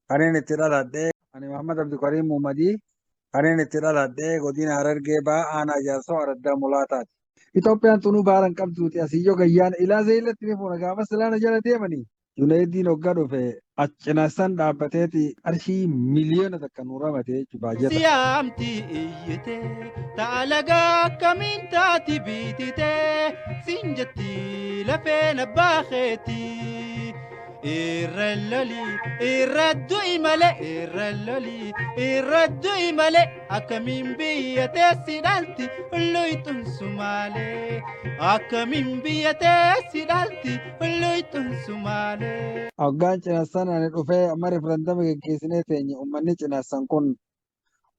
Kanin itti dhaladhe. Ani Muhammad Abdulkariim Muhammadii kanin itti dhaladhe godina Harargee Bahaa aanaa Jaarsoo Araddaa Mulaataati. Itoophiyaan tunuu baara hin qabduuti asiyyoo gayyaan ilaa zeeyilatti ni fuuna gaafas silaana jala deemanii. Junaydin hogga dhufe as cinassan dhaabbateeti qarshii 1,000,000 nuu ramade jechuudha baajata. Siyaamti iyyite taalaga akkamiin taati biitite siin jetti lafeen abbaa keetii. Irra loli irra du'i malee irra loli irra du'i malee akkamiin biyya teessi dhalti luyxuun sumaalee akkamiin biyya teessi dhalti luyxuun sumaalee. Hoggaan cinassan ani dhufee amma rifarandama geggeessinee teenye uummanni cinassan kun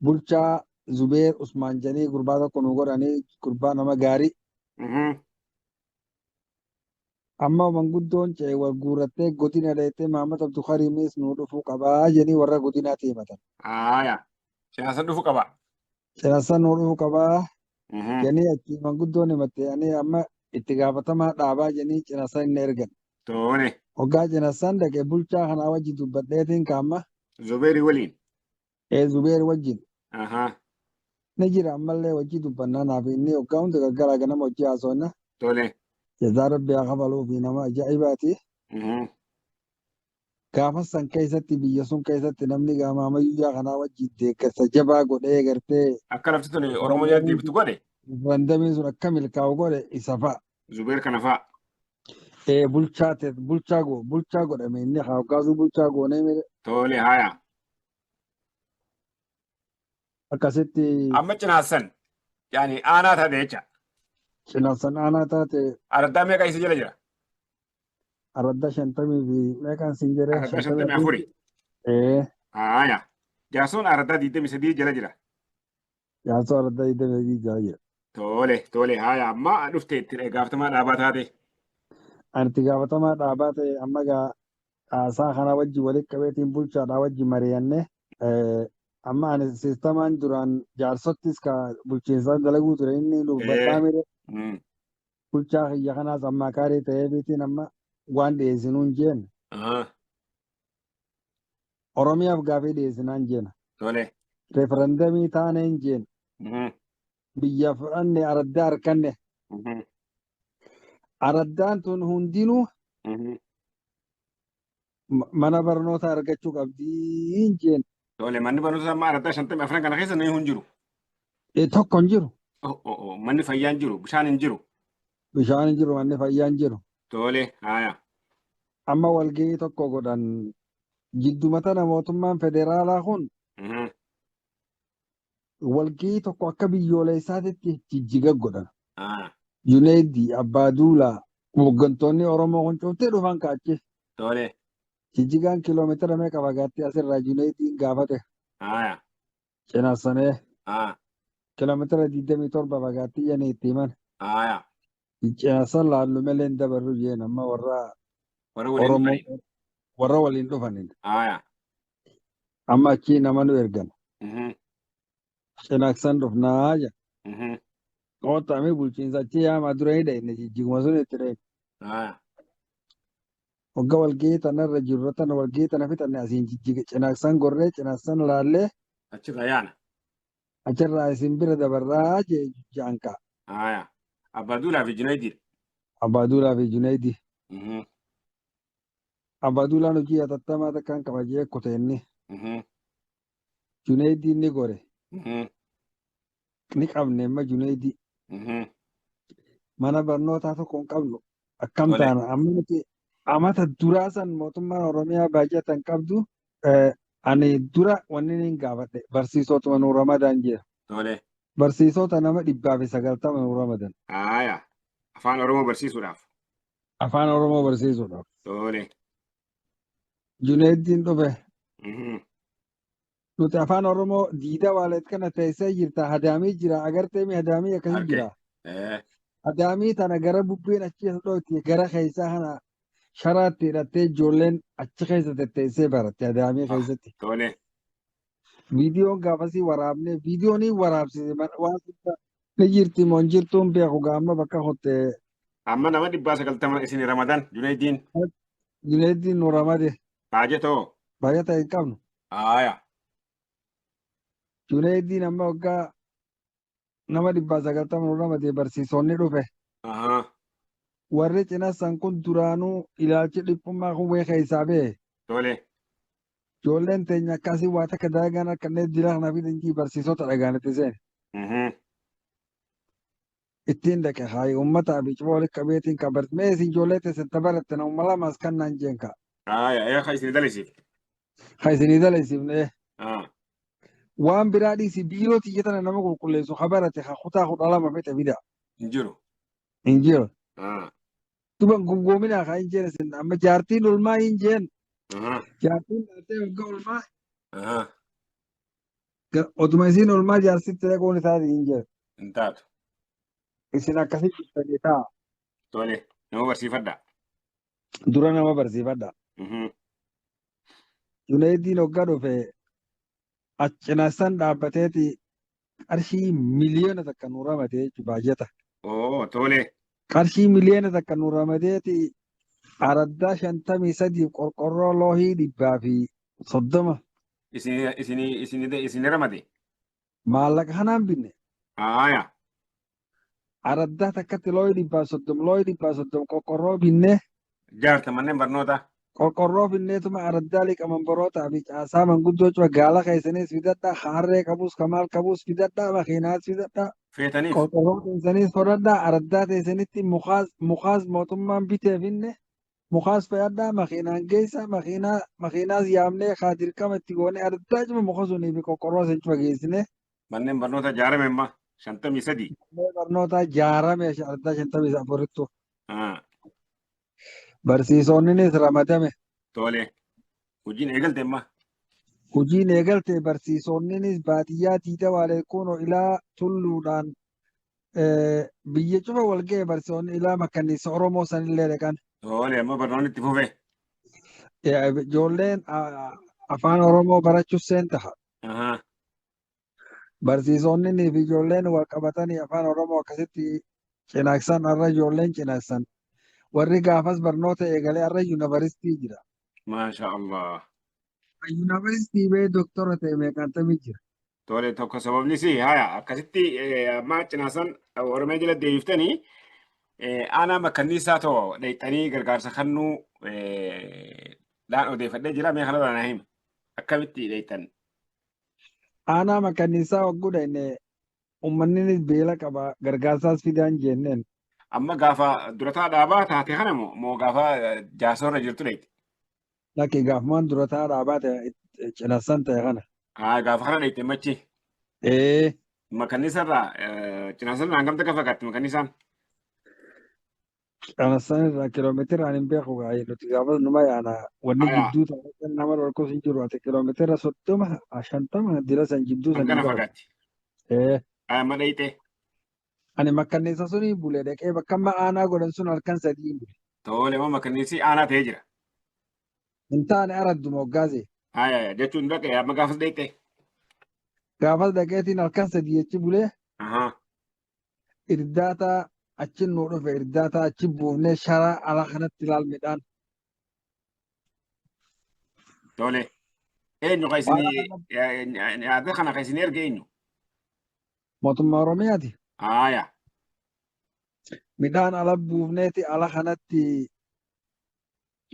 bulchaa Zubeer Usmaan jedhanii gurbaa tokko nu godhanii gurbaa nama gaarii. Amma manguddoon ce'e wal guurrattee godina dheettee Mahammad Abdulkariimis nuu dhufuu qabaa jedhanii warra godinaatti himatan. Haaya. Cinaasan dhufu qaba. Cinassan nuu dhufuu qabaa jedhanii achi manguddoon himatte ani amma itti gaafatamaa dhaabaa jedhanii cinassan inni ergan. Tole. Hoggaa cinassan dhaqe bulchaa kanaa wajji dubbadheetiin kaamma. Zubeerii waliin. Ee Zubeer wajjin. Ahaa. Ni jira ammallee wajji dubbannaa naaf inni hoggaa hunda galgalaa ganama hojii haasofna. Tole. Jazaa Rabbi haa kafaluu fi nama ajaa'ibaati. Gaafa san keessatti biyya sun keessatti namni gaamaamayyuu kanaa wajjin deeggarsa jabaa godhee gartee Akka lafti tuni Oromoo jala deebitu godhe. rifarandamiin sun akka milkaa'u godhe isa fa'a. Zubeer kana fa'a. Ee bulchaa ta'e bulchaa go bulchaa godhame inni haa hoggaasuu bulchaa goonee mire Tole haaya. Akkasitti Amma cinaassan yaani aanaa taate jecha. Cinaassan aanaa taate. Araddaa meeqa isa jala jira? Araddaa shantamii fi meeqaan siin jedhee? Araddaa 54. Ee. Haaya. Jaarsoon araddaa 23 jala jira. Jaarsoo araddaa 23 jala jira. Tole tole haaya amma dhufte itti gaafatamaa dhaabaa taate. Ani itti gaafatamaa dhaabaa ta'e amma gaa caasaa kana wajji walitti qabeetiin bulchaadhaa wajji mari'anne amma ani siistamaan duraan jaarsottis ka bulchiinsaan dalaguu ture inni nuuf badhaa mire bulchaa kiyya kanaas ammaa kaarii ta'eefiitiin amma waan dhiyeessinuun jeen Oromiyaaf gaafii dhiyeessinaan jeena. Tole. Referendamii taaneen jeen. Biyya fudhanne araddaa harkanne. Araddaan tun hundinuu mana barnoota argachuu qabdiin jeen. Tole manni barnoota amma araddaa 54 kana keessa ni hin jiru. Tokko hin jiru. Oh, oh, oh. Manni fayyaa hin jiru, bishaan hin jiru. Bishaan hin jiru, manni fayyaa hin jiru. Tole, haaya. Amma walgahii tokko godhan jidduma tana mootummaan federaalaa kun walgahii tokko akka biyyoolessaatitti jijjiga godhan. Juneedi, Abbaa Duulaa, hooggantoonni Oromoo kun cuftee dhufan kaachi. Tole. Jijjigaan kiiloomeetira meeqa fagaatti asirraa Juneediin gaafate. Haaya. Cinassanee. Kiiloomeetira 27 fagaatti jedhanii itti himan. Haaya. Cinassan laallu malee hin dabarru jeen amma warra Warra waliin Oromoo dhufaniin. warra waliin dhufaniin. Haaya. Amma achii nama nu ergan. Cinaksan dhufnaa jedha. Qoottamee bulchiinsa achii yaamaa dura ni dhayne jijjiguma sun itti dhayne. Haaya. Hogga walgahii tanarra jirru tana walgahii tana fixanne asiin jijjiga cinaksan gorree cinaksan laallee Achirraa yaana. Achirraa isin bira dabarraa jee ja'an kaa. Haaya. Abbaa Duulaa fi Junaydii. Abbaa Duulaa fi Junaydii. Abbaa Duulaan hojii hatattamaa takkaan qaba jee kute inni. Junaydiin ni gore. Ni qabne amma Junaydii. Mana barnootaa tokko hin qabnu. Akkam taana amma nuti amata duraa san mootummaan Oromiyaa baajata hin qabdu. Ani dura wanni niin gaafadhe barsiisotuma nuu ramadaan jira. Tole. Barsiisota nama 190 nuu ramadan. Haaya. Afaan Oromoo barsiisuudhaaf. Afaan Oromoo barsiisuudhaaf. Tole. Junayddiin dhufe. Nuti afaan Oromoo diida waaleet kana teessee jirta hadaamii jira agartee mi hadaamii akkasii Arge. jira. Hadaamii tana gara bubbeen achi as dhooti gara keessaa kana sharaatti hidhattee ijoolleen achi keessa tetteessee baratte hadaamii keessatti. Tole. Viidiyoon gaafasii waraabnee viidiyoon hin waraabsise waan guddaa ni jirti moo hin jirtuu hin beeku gaamma bakka kottee. Amma nama 190 isin ramadan Junaydiin. Junaydiin nu ramade. Baajetoo. Baajata hin qabnu. Haaya. Junaaydiin amma waggaa nama 190 nu ramadee barsiisonni dhufe. Ahaa. Warri cina san kun duraanuu ilaalchi dhiphummaa kun wayii keessaa ba'e. Tole. Ijoolleen teenya akkasii waa takka dalagaan akka inni dila kana fi dinqii barsiisota dhagaan itti seene. Ittiin dhaqe haayi uummataa fi cufa walitti qabeetiin kan barsiise. Mee isin ijoollee teessan tabaratte nama lamaas kan naan jeen ka. Haaya. Ee kan isin dalisiif. Kan isinii dalasiifne. Ah. Waan biraa dhiisi biiroo tiyya tana nama qulqulleessu ka barate ka kutaa 12 fixe fida. Hin jiru. Hin jiru. Ah. Duban gowwoominaa kan hin jeen isin amma jaartiin olmaa hin jeen. Ahaa. Jaartiin dhalatee waggaa olmaa Ahaa. Otuma isiin olmaa jaarsitti dhaquun isaati hin jeen. Hin taatu. Isin akkasii jirtanii ta'a. Tole. Nama barsiifadha. Dura nama barsiifadha. Junaaydiin hoggaa dhufe achinaassan dhaabbateeti qarshii 1 miliyoona nu ramadee jechuudha baajata. Oo tole. Qarshii 1 miliyoona nu ramadeeti araddaa 53 qorqorroo loohii 130. Isin isin isin isin ramade. Maallaqa kanaan binne. Haaya. Araddaa takkatti loohii 130 loohii 130 qorqorroo binne. Jaarta manneen barnootaa. Qorqorroo binneetuma araddaa liqamanbarootaa fi caasaa manguddoo cufa gaala keessanis fidadhaa, harree qabus kamaal qabus fidadhaa, makiinaas fidadhaa. Feetaniif. Qorqorroo teessanis fudhadhaa, araddaa teessanitti mukaas mukaas mootummaan bitee finne mukaas fe'adhaa, makiinaan geessaa, makiinaa makiinaas yaamnee kaa dirqama itti goone araddaa cufa muka sunii fi qorqorroo san cufa geessine. Manneen barnoota jaarame amma 53. Manneen barnootaa jaarame araddaa 54ttu. Ah. Barsiisonninis ramadame. Tole. Hojiin eegalte amma. Hojiin eegalte, barsiisonninis baadiyyaa diida waalee kunoo ilaa tulluudhaan biyya cufa wal ga'e, barsiisonni ilaa makkanniisa Oromoo sanillee dhaqan. Tole, amma barnoonni itti fufe. Ijoolleen afaan Oromoo barachuu seenta. Ahaa. Barsiisonni fi ijoolleen wal qabatanii afaan Oromoo akkasitti cinaaqsan, har'a ijoolleen cinaaqsan. Warri gaafas barnoota eegalee har'a yuunivarsiitii jira. Maasha Allah. Yuunivarsiitii bee doktora ta'e meeqaantamii jira. Tole, tokko sababni si haya akkasitti amma cinaasan Oromiyaa jala deebiftanii aanaa makkanniisaa too dheeyxanii gargaarsa kennuu dhaan odeeffadhee jira, mee kanarraa naa hima. Akkamitti dheeyxan? Aanaa makkanniisaa wagguu dhayne uummanni beela qaba, gargaarsaas fidaan jenneen. Amma gaafa durataa dhaabaa taate kana moo gaafa jaarsorra jirtu dheeyxe? Lakki, gaafumaan durataa dhaabaa ta'e cinaasan ta'e kana. Haa, gaafa kana dheeyxe machi. Ee. Makkanniisarraa cinaasan hangam takka fagaatti makkanniisaan? Cinaasan irraa kiloomeetiraan hin beeku gaa'ee, nuti gaafa numa yaana wanni jidduu ta'e nama dhorkus hin jiru, ati kiloomeetira 30 50 dila san jidduu san Hangana hin gahu. fagaatti. Ee. Amma dheeyxe. Ani makkanniisa suni bule, dhaqee bakka amma aanaa godhan sun halkan 3 bule. Tole, amma makkanniisi aanaa ta'ee jira. Hin taane, aradduma hoggaase. Haya, jechuun dhaqee amma gaafas dheeyxe. Gaafas dhaqeetiin halkan 3 achi bulee Ahaa. irdaataa achi nuu dhufe, irdaataa achi buufnee sharaa ala kanatti ilaal midhaan. Tole. Eenyu kan isinii nyaata kana kan isinii erge eenyu? Mootummaa Oromiyaati. Haya. Midhaan ala buufneeti ala kanatti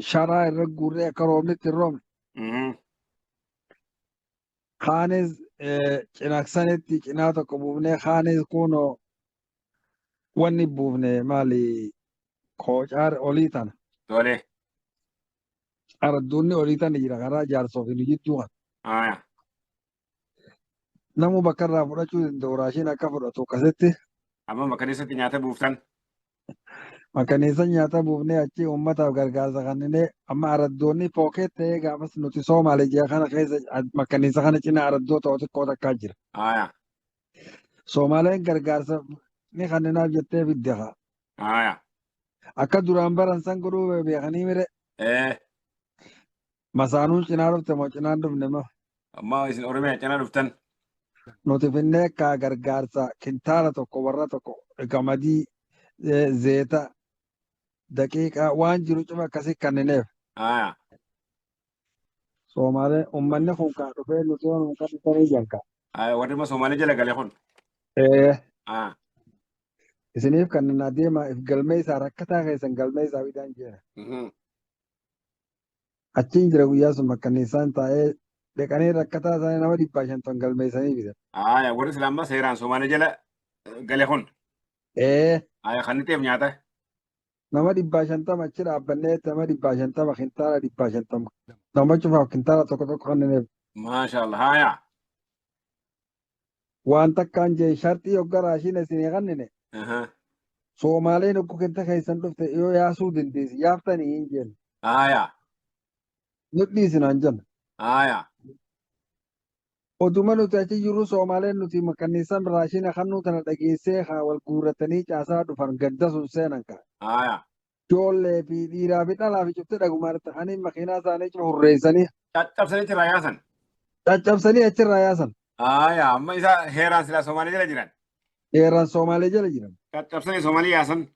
sharaa irra guurree akka roobnitti hin roobne. Kaanis cinaaqsanitti cinaa tokko buufnee, kaanis kunoo wanni buufne maali, koocaar olii tana. Tole. Araddoonni olii tana jira karaa jaarsoo fi nu jidduu kana. Haya. Namu bakka irraa fudhachuu danda'u raashin akka fudhatu akkasitti. Amma makkanniisatti nyaata buuftan. Makkanniisa nyaata buufnee achi uummataaf gargaarsa kenninee, amma araddoonni pookeet ta'ee gaafas nuti Soomaalee ji'a kana keessa makkanniisa kana cina araddoota xiqqoo takkaa jira. Haya. Soomaaleen gargaarsa ni kenninaaf jettee fidde haa. Haya. Akka duraan baran san godhuu beekanii mire. Ee. Masaanuun cinaa dhufte moo cinaan dhufne moo? Amma isin Oromiyaa cinaa dhuftan. Nuti finnee akka gargaarsa kintaala 1 warra tokko qamadii, zeeta, daqiiqaa waan jiru cufa akkasii kennineef. Haya. Soomaalee uummanni kun kan dhufee nuti yoo nuun qabsanii janka. Warri immoo Soomaalee jala gale kun. Ee isiniif kan na deemaa if galmee isaa rakkataa keessan galmee isaa fidaan jira. Achiin jira guyyaa sun makkanniisaan taa'ee dhaqanii rakkataa isaanii nama 150 galmeessanii fidan. Warri Islaamaa seeraan Soomaalee jala gale kun. Ee. Kan inni ta'eef nyaata. Nama 150 achi dhaabbannee nama 150 kintaala 150 nama cufaaf kintaala tokko tokko kennineef. Maasha Allah. Haya. Waan takkaan jee sharxii hogga raashiin isinii kennine. Soomaaleen hoggu kinta keessan dhufte yoo yaasuu dandeessi yaaftanii hin jenne. Haya. Nu dhiisinaan jenna. Haya. Oduma nuti achi jirru Soomaaleen nuti makanniisan raashina kennuu tana dhageessee haa wal guurratanii caasaa dhufan gadda sun seenan kaa. Haya. Ijoollee fi dhiiraa fi dhalaa fi cufte dhagumaan ta'anii makiinaa isaanii cufa hurreessanii. Caccabsanii achirraa yaasan. Caccabsanii achirraa yaasan. Haya. Amma isa heeraan silaa Soomaalee jala jiran. Heeraan Soomaalee jala jiran. Caccabsanii Soomaalee yaasan.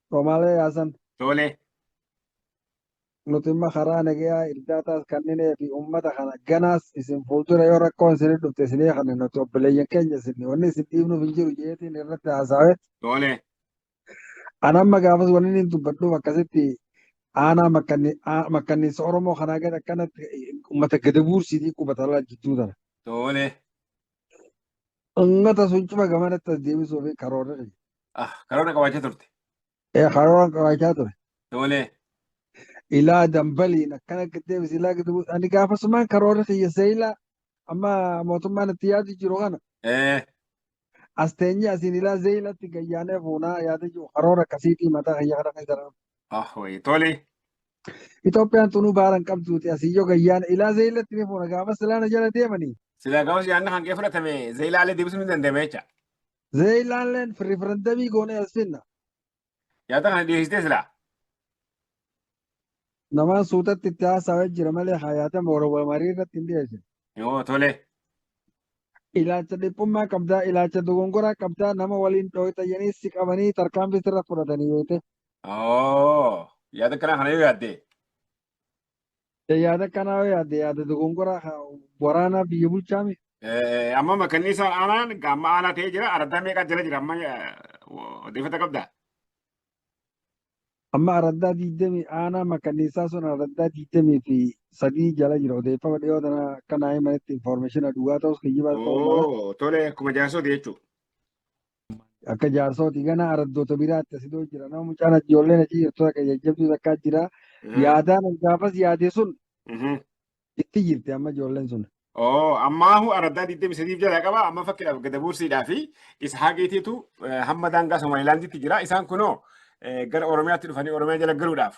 Soomaalee yaasan. Tole. Nuti immoo karaa nagayaa irdaataas kanninee fi uummata kana ganaas isin fuuldura yoo rakkoon isinii dhufte isinii kanne nuti obboleeyyan keenya isin wanni isin dhiibnuuf hin jiru jeetiin irratti haasa'e. Tole. Ani amma gaafas wanni inni dubbadhuuf akkasitti aanaa makkanniisa Oromoo kanaa gad akkanatti uummata gada buursiitii qubata jidduu tana. Tole. Uummata sun cufa gamanatti as deebisuu fi karoora qaba. Karoora qabaachaa turte. Ee karoora qabaachaa ture. Tole. Ilaa dambaliin akkana gad deebisi ilaa gad buusi. Ani gaafasumaan karoora kiyya seeyilaa amma mootummaan itti yaadu jiru kana. As teenyee asiin ilaa zeeyilatti gayyaanee fuunaa yaada jiru karoora akkasiitii mataa kiyya kana keessa jira. Wayi tole. Itoophiyaan tunuu baara hin qabduuti asii yoo gayyaan ilaa zeeyilatti ni fuuna gaafa silaana jala deemanii. Silaa gaafas yaadni kan kee fudhatame zeeyilaalee deebisuun hin danda'ame jecha. Zeeyilaaleen rifarandamii goonee as finna. Yaada kana dhiyeessitee silaa. Namaan suutatti itti haasawee jira malee hayaatama warra marii irratti hin dhiyeessine. Yoo tole. Ilaalcha dhiphummaa qabdaa, ilaalcha dogongoraa qabdaa, nama waliin dhooyxayyanii si qabanii tarkaanfii sirra fudhatanii beekte. Yaada kanaa kana yoo yaadde. Yaada kanaa yoo yaadde yaada dogongoraa waraanaa biyya bulchaami. Amma makanniisaan aanaan amma aanaa ta'ee jira araddaa meeqa jala jira amma odeeffata qabdaa? Amma araddaa 20 aanaa makanniisaa sun araddaa 23 jala jira odeeffama dhiyoo tana akka naa himanitti information dhugaa ta'us kiyyibaa ta'uu mala. Tole akkuma jaarsooti jechuudha. Akka jaarsooti gana araddoota biraatti asidoo jira nama mucaan ijoolleen achi jirtu akka jajjabduu takkaa jira. Yaadaan gaafas yaade sun itti jirti amma ijoolleen sun. Ammaahu araddaa 23 jalaa qaba amma fakkiidhaaf gada buursiidhaa fi Ishaaqiitiitu hamma daangaa Somaalilaanditti jira isaan kunoo gara Oromiyaatti dhufanii Oromiyaa jala galuudhaaf.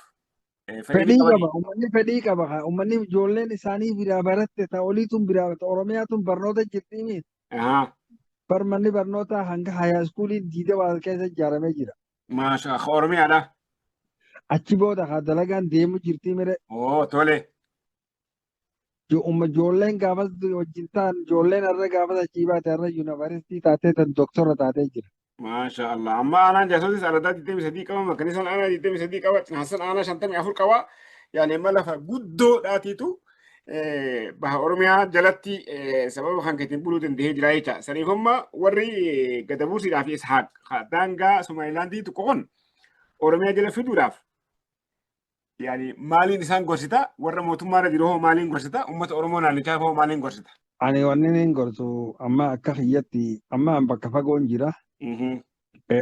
Fedhii qaba uummanni fedhii qaba uummanni ijoolleen isaanii biraa baratte ta olii tun biraa ta Oromiyaa tun barnoota jirti miti. Barmanni barnoota hanga hayaa iskuuliin diida waa keessa ijaaramee jira. Maasha Oromiyaadha. Achi booda haa dalagaan deemu jirti mire. Tole. Ijoolleen gaafas wajjin ta'an ijoolleen har'a gaafas achii baate har'a yuunivarsiitii taatee tan doktora taatee jira. Maasha Allah. Amma aanaan jaarsotis araddaa 23 qaba, makkanisaan aanaa 23 qaba, Cinaasan aanaa 54 qaba. Yaani amma lafa guddoodhaatiitu baha Oromiyaa jalatti sababa kan keetiin buluu danda'ee jira jecha. Saniif amma warri Gadabuursiidhaa fi Ishaaq daangaa Somaalilaandii tokko kun Oromiyaa jala fiduudhaaf yaani maaliin isaan gorsita? Warra mootummaarra jiru hoo maaliin gorsita? Uummata Oromoo naannichaa hoo maaliin gorsita? Ani wanni niin gorsu amma akka kiyyatti amma an bakka fagoon jira.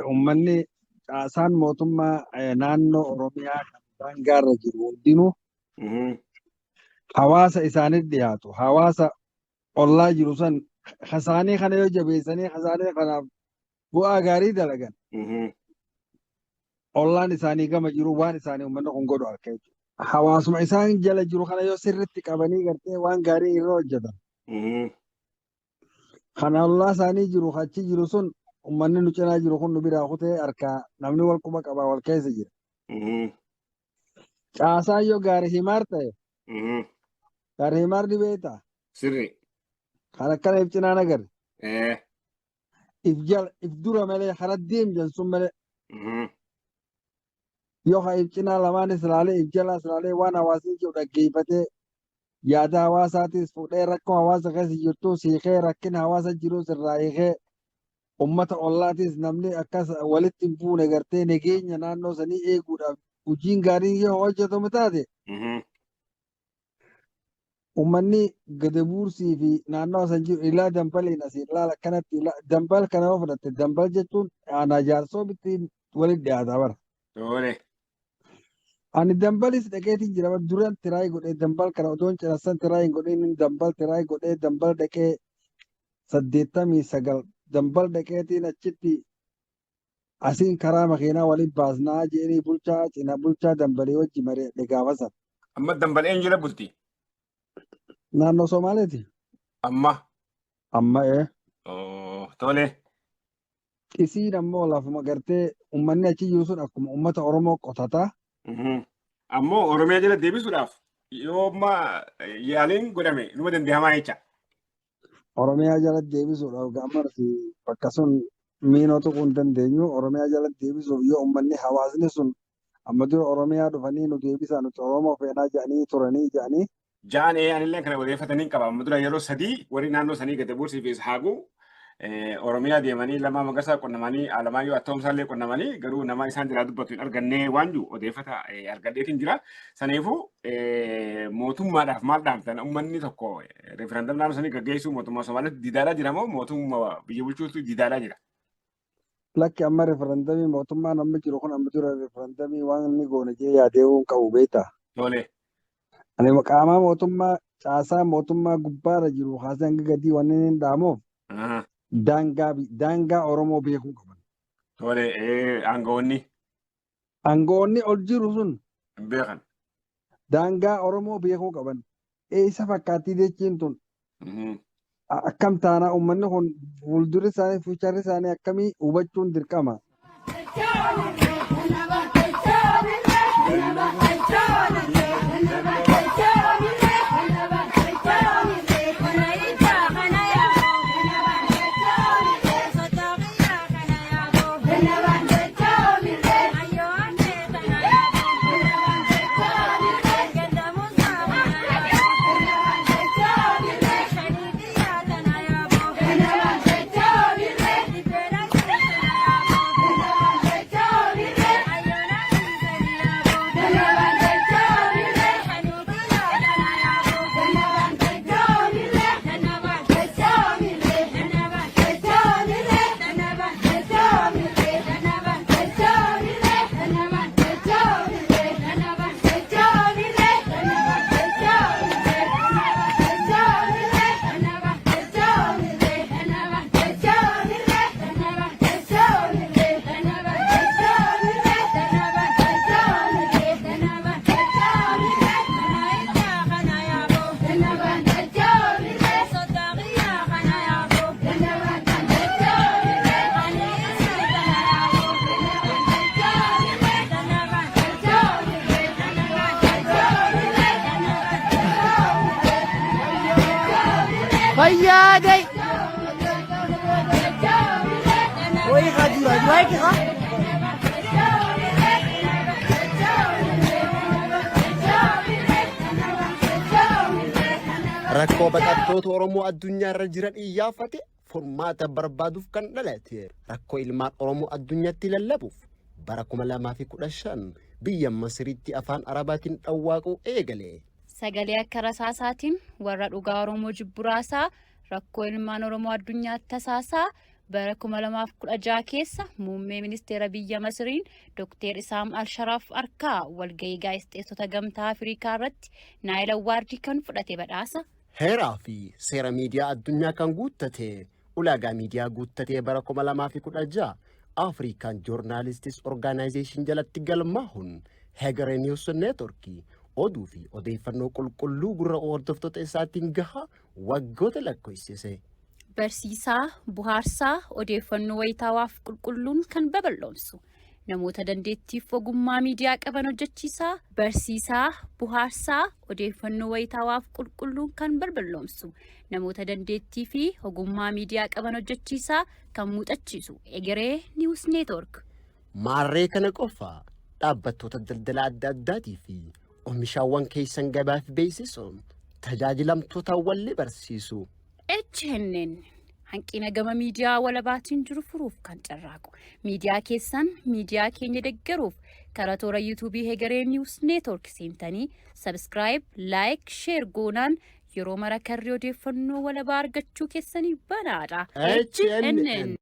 Uummanni caasaan mootummaa naannoo Oromiyaa kan daangaarra jiru hundinuu hawaasa isaanitti dhiyaatu hawaasa ollaa jiru san hasaanii kana yoo jabeessanii hasaanii kanaaf bu'aa gaarii dalagan ollaan isaanii gama jiru waan isaanii uummanni kun godhu akka jechuudha. Hawaasuma isaan jala jiru kana yoo sirriitti qabanii gartee waan gaarii irra hojjetan. Kana ollaa isaanii jiru achi jiru sun uummanni nu cinaa jiru kun nu biraa kutee harkaa namni wal quba qabaa wal keessa jira. Caasaan yoo gaarii himaar ta'e gaarii himaar ni beektaa? Sirri. Kan akkana if cinaan agarre. If jala if dura malee karaa deemjan sun malee. Yoo haa if cinaa lamaanis ilaalee if jalaas ilaalee waan hawaasni jiru dhaggeeffatee. Yaada hawaasaatis fuudhee, rakkoo hawaasa keessa jirtus hiikee, rakkina hawaasa jirus irraa hiikee, ummata ollaatis namni akkas walitti hin buune gartee nageenya naannoo sanii eeguudhaaf hojiin gaariin yoo hojjetamu taate, ummanni Gadabuursii fi naannoo san jiru ilaa Dambaliin asii ilaala akkanatti Dambal kana yoo fudhatte, Dambal jechuun aanaa Jaarsoo bittiin walitti dhiyaata bara. Ani Dambalis dhaqeetiin jira bara. Duran try godhee Dambal kana odoon cinassan try hin godhin Dambal try godhee, Dambal dhaqee 89 Dambal dhaqeetiin achitti asiin karaa makiinaa waliin baasnaa jedhanii bulchaa cina bulchaa Dambalii wajji mari'adhe gaafa sana. Amma Dambal eenyu jala bulti? Naannoo Somaaleeti. Amma. Amma ee. Oh, tole. Isiin ammoo lafuma gartee uummanni achi jiru sun akkuma uummata Oromoo qotataa. Ammoo Oromiyaa jala deebisuudhaaf yoo amma yaaliin godhame numa danda'amaa jecha. Oromiyaa jala deebisuudhaaf gaama nuti bakka sun miinoo tuquu hin dandeenyu. Oromiyaa jala deebisuuf yoo uummanni hawaasni sun amma dura Oromiyaa dhufanii nu deebisaa, nuti Oromoo feenaa jedhanii turanii jedhanii. Ja'an ee, anillee kana odeeffatanii qaba. Amma dura yeroo 3 warri naannoo sanii Gadabuursii fi Ishaaquu Oromiyaa deemanii Lammaa Magarsaa qunnamanii, Alamaayyoo Attoomsaa illee qunnamanii, garuu nama isaan jalaa dubbatu hin argannee waan jiru odeeffata argadheetiin jira. Saniifuu mootummaadhaaf maal dhaamtan? Uummanni tokko referendum naannoo sanii gaggeessuu mootummaa Somaaliitti didaadhaa jira moo mootummaa biyya bulchuutu didaadhaa jira? Lakki, amma referendamii mootummaan amma jiru kun amma dura referendamii waan inni goone jee yaadee hin qabu, beektaa. Tole. Ani qaamaa mootummaa caasaa mootummaa gubbaarra jiru kaasee hanga gadii wanni inni dhaamuuf daangaa Oromoo beekuu qaban. Tole, aangawoonni. Aangawoonni ol jiru sun hin beekan. Daangaa Oromoo beekuu qaban. Eessa fakkaattii jechiin tun akkam taanaa uummanni kun fuuldurri isaanii, fuucharri isaanii akkamii hubachuun dirqama. Fayyaadai. Wayii haa dura duraa haa. Rakkoo baqattoota Oromoo addunyaa irra jiran iyyaafate furmaata barbaaduuf kan dhalate, rakkoo ilmaan Oromoo addunyaatti lallabuuf bara 2015 biyya Masiriitti afaan Arabaatiin dhawwaaquu eegale. Sagalee akka rasaasaatiin warra dhugaa Oromoo jibburaasaa, rakkoo ilmaan Oromoo addunyaatti tasaasaa, bara 2016 keessa muummee ministeera biyya Masiriin Dr. Isaam Alsharaaf harkaa walgahii gaazexeessota Gamtaa Afrikaa irratti Nile Award kan fudhate badhaasa. Heeraa fi seera miidiyaa addunyaa kan guuttate, ulaagaa miidiyaa guuttatee bara 2016 African Journalists Organization jalatti galmaahuun Hegeree News Network oduu fi odeeffannoo qulqulluu gurra hordoftoota isaatiin gahaa waggoota lakkoofsise. Barsiisaa, buhaarsaa, odeeffannoo wayitaawaaf qulqulluun kan babal'oomsu, namoota dandeettiif ogummaa miidiyaa qaban hojjechiisaa, barsiisaa, buhaarsaa, odeeffannoo wayitaawaaf qulqulluun kan balballoomsu, namoota dandeettii fi ogummaa miidiyaa qaban hojjechiisaa kan muuxachiisu Egeree News Network. Maarree kana qofa, dhaabbattoota daldala adda addaatii fi oomishaawwan keessan gabaaf beeksisuun Tajaajilamtoota walli barsiisu. HNN hanqina gama miidiyaa walabaatiin jiru furuuf kan carraaqu. Miidiyaa keessan, miidiyaa keenya deggeruuf karaa toora Yuutuubii Hegeree News Network seentanii subscribe, like, share goonaan yeroo mara karri odeeffannoo walabaa argachuu keessanii banaadha. HNN.